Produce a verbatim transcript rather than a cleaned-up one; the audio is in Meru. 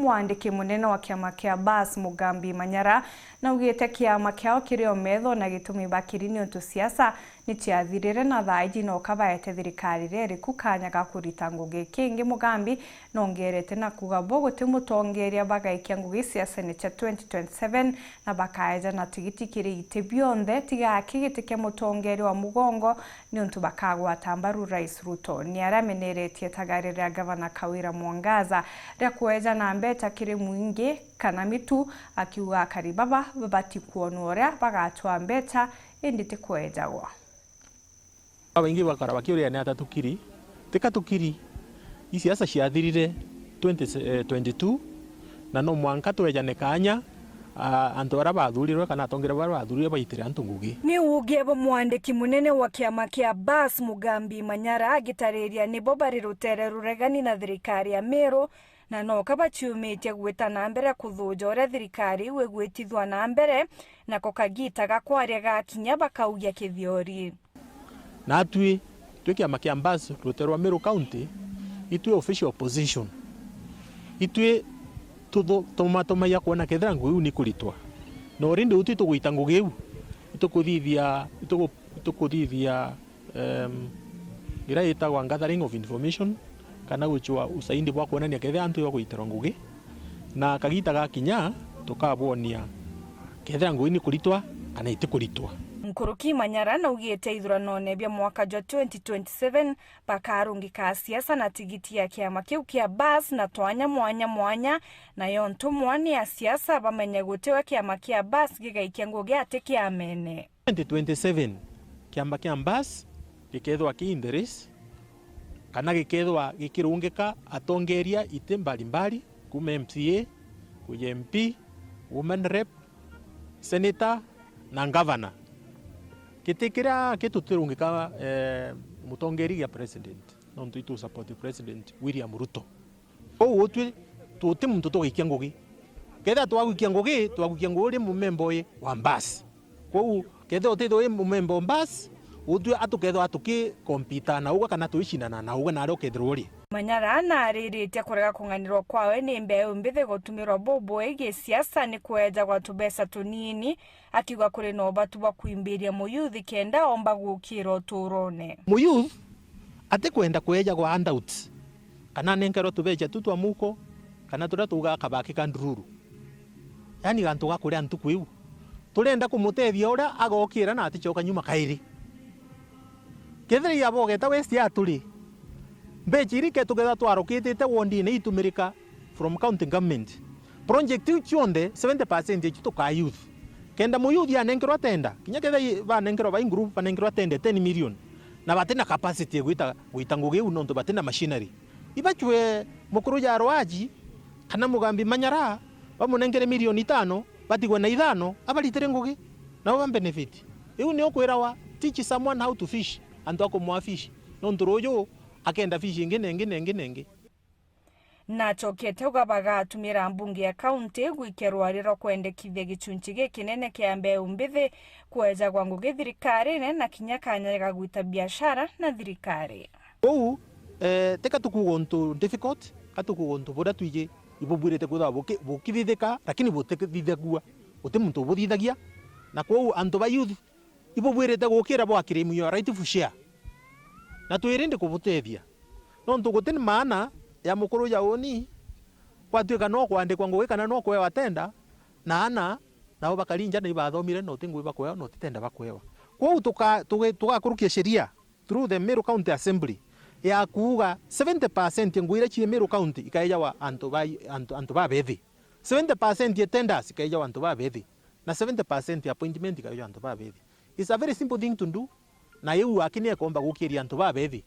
Mwandiki munene wa kiama kia Bus, Mugambi Manyara, naugite kiama kiao kiri o metho na gitumi bakiri niuntu siasa ni ciathirire na thaa iji no kabaete thirikari ririku kanya ga kurita ngugi. Kingi Mugambi nongerete na kuuga bo guti mutongeria bagaikia ngugi siasene cia twenty twenty-seven na bakaeja na tigiti kiri iti bionthe tiga aki giti kia mutongeria wa mugongo niuntu bakagwata mbaru Rais Ruto. Ni aria ameneretie tagariro ria Gavana Kawira Mwangaza ria kweja na mbeca kiri mwingi kana mitu, akiuga akari baba babati kwonwa uria bagatwaa mbeca indi ti kwejagwa. Babaingi bakara bakiuria ni ata tukiri? Tika tukiri. I siasa ciathirire twenty, eh, twenty-two, na no mwanka twejane kanya, ah, antu baria bathurirwe kana atongeria baria bathurirwe baitire antu ngugi. Ni uuge bo mwandiki munene wa kiama kia Bus, Mugambi Manyara, agitariria nibo bari rutere ruregani na thirikari ya Meru, na noka baciumitie gwita na mbere kuthuja uria thirikari iu igwitithua na mbere, nako kagita ga kwaria gakinya bakaugia kithiori. Natwi twi kiama kia Bus rute rwa Meru County, itwi official opposition. Itwi tuthu-, tumatumagia kwona kethira ngugi iu ni kuritwa. Na already utwi tugwita ngugi iu, itukuthithia, ituku-, itukuthithia, em, iria itagwa gathering of information, kana gucua usaindi bwa kwonania kethira antu ibagwitirwa ngugi, na kagita gakinya tukabwonia kethira ngugi ni kuritwa kana itikuritwa. Nkuruki Manyara naugite ithuranone bia mwaka jwa twenty twenty-seven bakarungika asiasa na tigiti ya kiama kiu kia Bus na twanya mwanya mwanya, nayo ntumwa ni asiasa bamenye gutiwe kiama kia Bus gigaikia ngugi ati kiamene. Twenty twenty-seven, kiama kia Bus gikethwa ki in the race, kana gikethwa gikirungika atongeria iti mbalimbali, kuma M C A, kuja M P, women rep, senator na governor. Giti kiria gitutirungika, eh, mutongeria gia president, nontu itu support President William Ruto. Kwou utwi tuti muntu tugaikia ngugi. Kethira twagwikia ngugi, twagwikia ngugi uri mumemba uyu wa Bus. Kwou kethira utithirwa uri mumemba wa Bus, utwi atukethirwa tukikompita na uga kana twicindana na uga naria ukethirwa uri. Manyara naariritie kurega kung'anirwa kwawe ni mbeu mbithi gutumirwa bubui gisiasa ni kwejagwa tubeca tunini, akiuga kuri na ubatu bwa kwimbiria muyuthi kenda omba gukiira uturone. Muyuthi atikwenda kwejagwa handouts, kana anenkerwe tubeca tu twa muko, kana turia tuugaa kabaki ka ndururu. Yaani gantu ga kuria ntuku iu. Turenda kumutethia uria agokiira na aticoka nyuma kairi. Kethira iabo geta West aturi, mbeca iria ke tukethirwa twarukitite wondine itumirika from county government. Project iu cionthe, seventy percent icio tukaa youth. Kenda muyuthi anenkerwa tenda, kinya kethira i-, banenkerwa bai group, banenkerwa tenda ten million, na batina capacity ya gwita, gwita ngugi iu nontu batina machinery. Ibacwe mukuru ja Rwaji kana Mugambi Manyara, bamunenkere milioni itano, batigwe na ithano, abaritire ngugi, nabo ba benefit. Iu ni ukwirawa, teach someone how to fish, antu akumwa fish. Nontu ruju akenda fish ingi na ingi na ingi na ingi. Nacokete uga bagatumira mbunge ya kaunti gwikia rwari rwa kwendekithia gichunchi gikinene kia mbeu mbithi kwejagwa ngugi thirikarine na kinya kanya ga gwita biashara na thirikari. Kwou, eh, tika tukuuga untu difficult, ka tukuuga untu buria twiji ibubwirite kwithirwa buki-, bukithithika, lakini butikithithagua. Guti muntu ubuthithagia, na kwou antu ba youth ibubwirite gukira bwa claim your rightful share. Na twirinde kubutethia. Nontu guti ni maana ya mukuru ja uni kwatuika no kwandikwa ngugi kana no kwewa tenda, na ana nabo bakari nja na ibathomire na uti ngugi bakwewa na uti tenda bakwewa. Kwou tuka-, tuge-, tugakurukia sheria through the Meru County Assembly ya kuuga seventy percent ya ngugi iria cii Meru County ikaejawa antu ba, antu, antu babethi. Seventy percent ya tenders ikaejawa antu babethi. Na seventy percent ya appointment ikaejawa antu babethi. It's a very simple thing to do. Na iu aki ni ekomba gukiria antu babethi.